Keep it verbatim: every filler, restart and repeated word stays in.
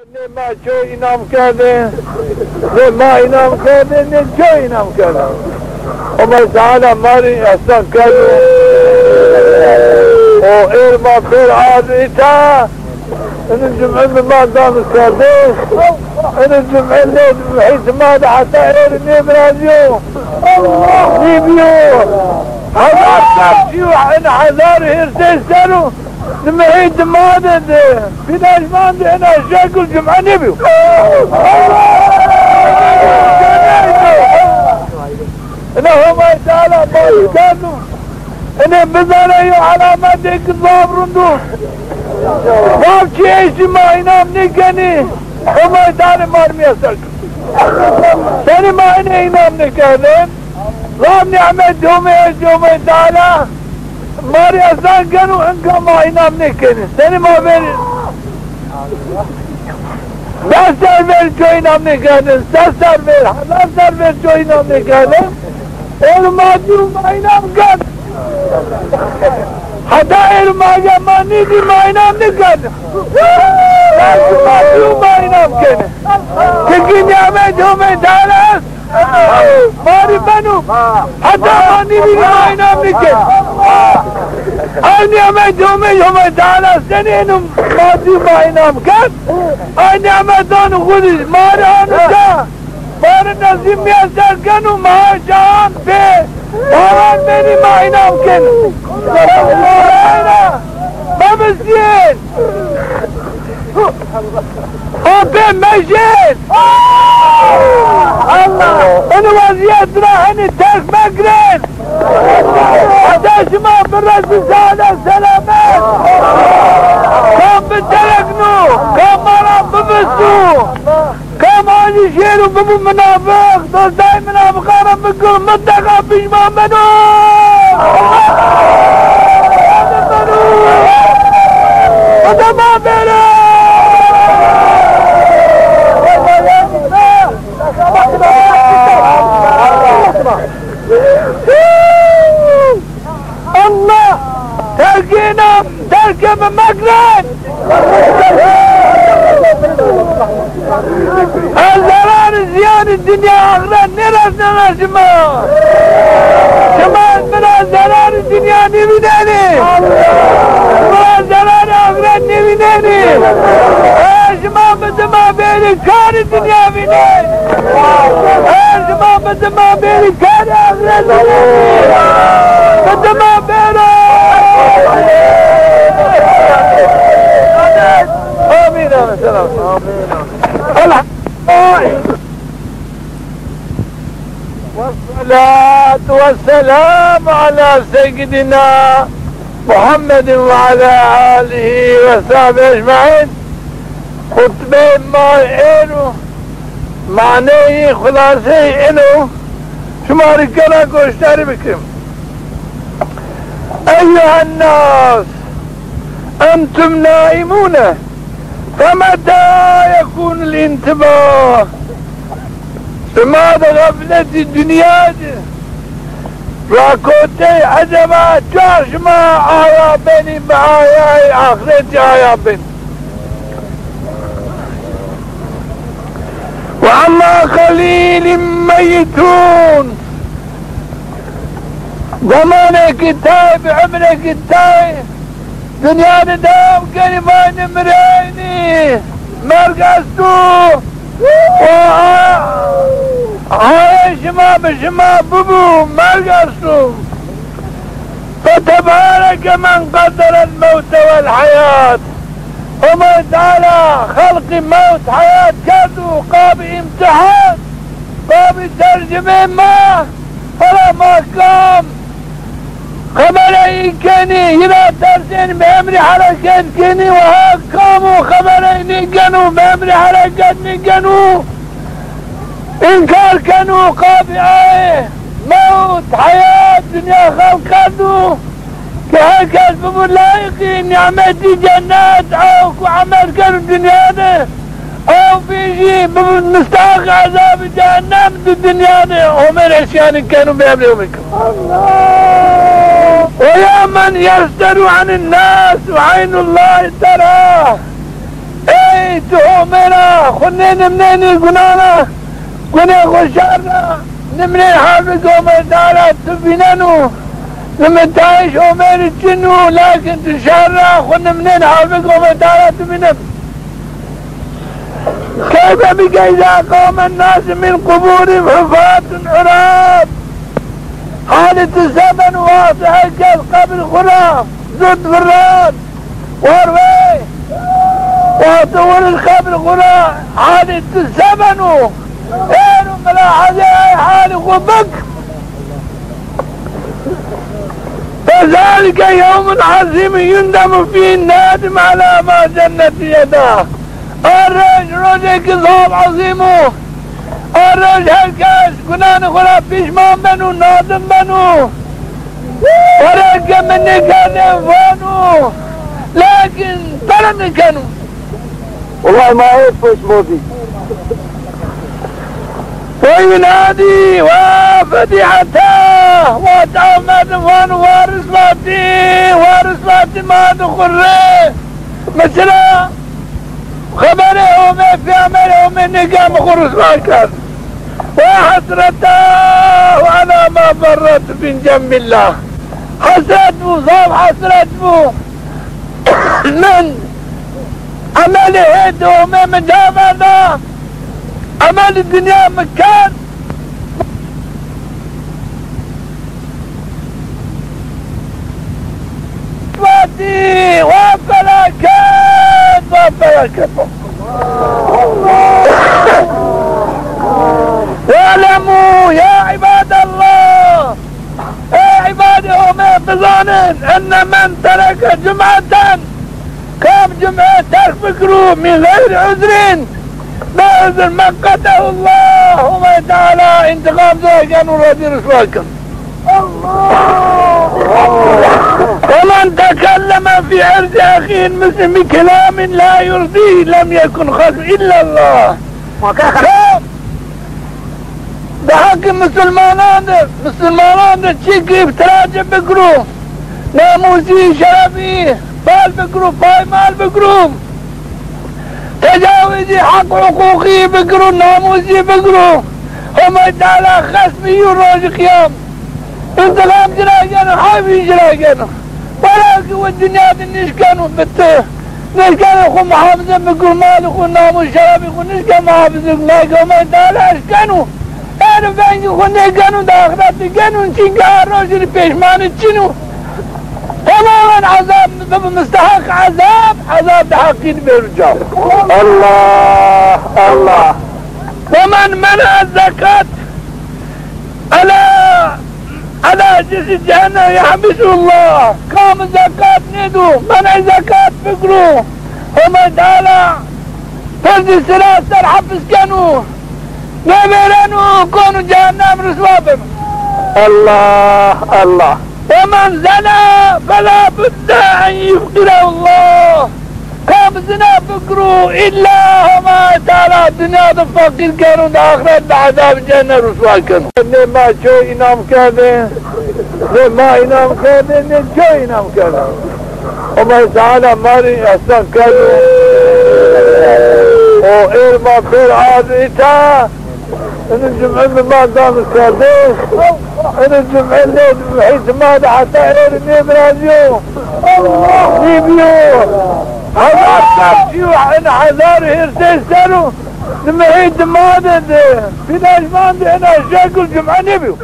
Nê ma çoy înam kerdê, nê ma înam kerdê, nê çoy înam kerdê. Homay Teala ma rê ehsan kerdo. O êr ma pêr ardo îta, ini cum'e mi ma dano serdê. Ini cum'e nê hîtma de heta êr nêvirazîyo. Nêbîyo. Hezar ser çîyo, ini hezar hêrsey ser o. Di mehê dima de di. Pînajman de ena şekil cum'e nêbîyo. Ina Homay Teala ma rê kerdo. Inê bizane yo elametêk zaf rind o. Zaf çîyê şima înam nêkenê. Homay Teala ma rê mîyeser kerd. Senî ma inê înam nêkerdê? Zaf nîmet Homê, Homay Teala ma rê ehsan keno, inka ma înam nêkenê. Senî ma verê? Des ser ver çoy înam nêkerdin, ses ser ver, hezar ser ver çoy înam nêkerdin. Êr ma dîyo ma înam kerd. Heta êr ma ge ma nêdî ma înam nêkerdin. Des ma dîyo ma înam kenê. Çimkî nîmet Homê Teala est. Ma rê beno. Heta ma nêvînî ma înam nêken. Ay nîmet Homê, Homay Teala senî eno ma dî ma înam kerd. Ay nîmetan xwu dî ma rê ano ca. Ma rê nesîb mîyeser keno ma şan pê. Bawer benî ma înam ken. Mebisîyên. Apê mejên! Allah! Ini wezîyet ra henî terk megirin! Heta şima biresî sade selamet! Kam biterekno, kam mala bibisto! Kam acî şêro bibo minafiq, dostayê minafiqan ra bikir, mutlaka pişman beno. Hadi beno. Hadi ma bêro. Allah! Terkê înan, terkê mi megirin! Ez zerarî zîyanî dinya axret nêresnena şima. Şima ez mi ra zerarî dinya nêvînenî. Şima ez zerarî axret nêvînenî. Eger şima bi dima bêrî karî dinya vînenî. Eger şima bi dima bêrî karî axret vînenî. Bi dima bêro. Amîn, amîn. Selam. Amîn. Elham-, والصلاة والسلام على سيدنا محمد وعلى آله وصحبه أجمعين. Xutbeyê ma êro maneyî xulaseyî ino, şima rê gela goşdarî bikim. أيها الناس، أنتم نائمون، فمتى يكون الانتباه؟ Şima di xefletî dinya de rakotey, eceba çax şima aya benî, bi ayayê axretî aya benî. وعلى قليل ميتون. Zemanêkî tay, bi umrêkî tay dinya de dewam kenî, vay nêmireynî, merg esto. Wa ayê şima bi şima bibo, merg esto. فتبارك من قدر الموت والحياة. Homay Teala xelqî mewt, heyat kerdo qabî îmtîhan, qabî tercumê ma. Hela ma kam xebereyî kenî, yi ra tersênî, bi emrî hereket kenî, wa ha kam o xebereyî nêkeno, bi emrî hereket nêkeno, înkar keno, qabî ayê mewt, heyat, dinya xelq kerdo. Ke her kes bibo layiqî nîmetî cennet, ew ku emel keno dinya de, ew bî jî bibo mistahaq ezabî cehennem di dinya de, Homê rê şîyanî keno, bi emrê Homê keno. ويا من يستر عن الناس وعين الله تراه. Ê Ey tu Homê ra xwu nênimnênî gunana, gunê xwu şer ra nimnê, halbikî Homê Teala tu vîneno. Nimnitayîş Homê rî çin o, lakin tu şer ra xwu nimnên, halbikî Homê Teala tu vînen. كيف بك إذا قام الناس من قبورهم حفاة عراة. Halê tu se beno wexto her kes qebrê xwu ra zut virat. War wey, wexto wirij qebrê xwu ra halê tu se beno? Êro mulahezê ey halê xwu bik. فذلك يوم عظيم يندم فيه النادم على ما جن في يداه. A roj, rojêkî zaf ezîm o. A roj her kes gunanê xwu ra pîşman beno, nadim beno. Were ke mi nêkerdê vano, lakin pere nêkeno. Wellahî ma hê poşmodî. وينادي: ويا فضيحتاه. Wexto merdim vano: wa riswatî, wa riswatî ma di xwu rê. Mi çira xeberê Homê, pêxemberê Homê nêga, mi xwu riswa kerd. ويا حسرتاه على ما فرطت في جنب الله. Hesret bo, zaf hesret bo. Min emelê hê di Homê mi ca verda, emelê dinya mi kerd. Vatî, wa felaket, wa felaket. واعلموا يا عباد الله. Ey îbadê Homê, bizanin, enne men tereke cum'eten, kam cum'e terk bikiro, min xeyrî uzrin, bê uzr, meqqetehullah, Homay Teala întiqam ci ra geno, rezîl riswa keno. Ve men tekelleme fî irdî exîhil muslim bi kelamin la yurdîh lem yekun xasm illallah. Kam di heqê musulmanan de, musulmanan de çîkî îftira ci bikiro, namûsî, şerefî bal bikiro, paymal bikiro, tecawizî heq huqûqî bikiro, namûsî bikiro, Homay Teala xesmî yo rojî qiyam. Întiqam ci ra geno, hefî ci ra geno. Wela ki wi dinya de nişkeno, bitti. Nişkeno xwu muhafize bikiro, malê xwu, namûs, şerefê xwu nişkeno muhafize bikiro. Lakin Homay Teala eşkeno. Êr vengê xwu nêkeno, di axiret de geno, çimkî a rojî rê pêşmanî çin o. Temamen ezab, bibi musteheq ezab, ezab di heqî de bêro ca. Allah, Allah. Ve men mene'e zekat Ela, ela cisi cehennem yahbisullah. Kam zekat nêdo, menay zekat bikiro, Homay Teala pirdî sira ser hepis keno, nêvêreno, kono cehennem, riswa beno. Allah, Allah. Ve men zena fela budde en yufqirehullah. Kam zina bikiro, îlla Homay Teala dinya de feqîr keno, di axiret de ezabê cehennem riswa keno. Nê ma coy înam kerdê, nê ma înam kerdê, nê coy înam kerdê. Homay Teala ma rê îhsan keno. O êr ma pêr ard îta. Ini cum'e mi ma dano kerdê. Ini cum'e nê hîtma de heta êrî nêvirazîyo. Nêbîyo. Hezar serçîyo, ini hezar hêrsey ser o. Nimê hîtma de di. Pînajman de ina şekil cum'e nêbîyo.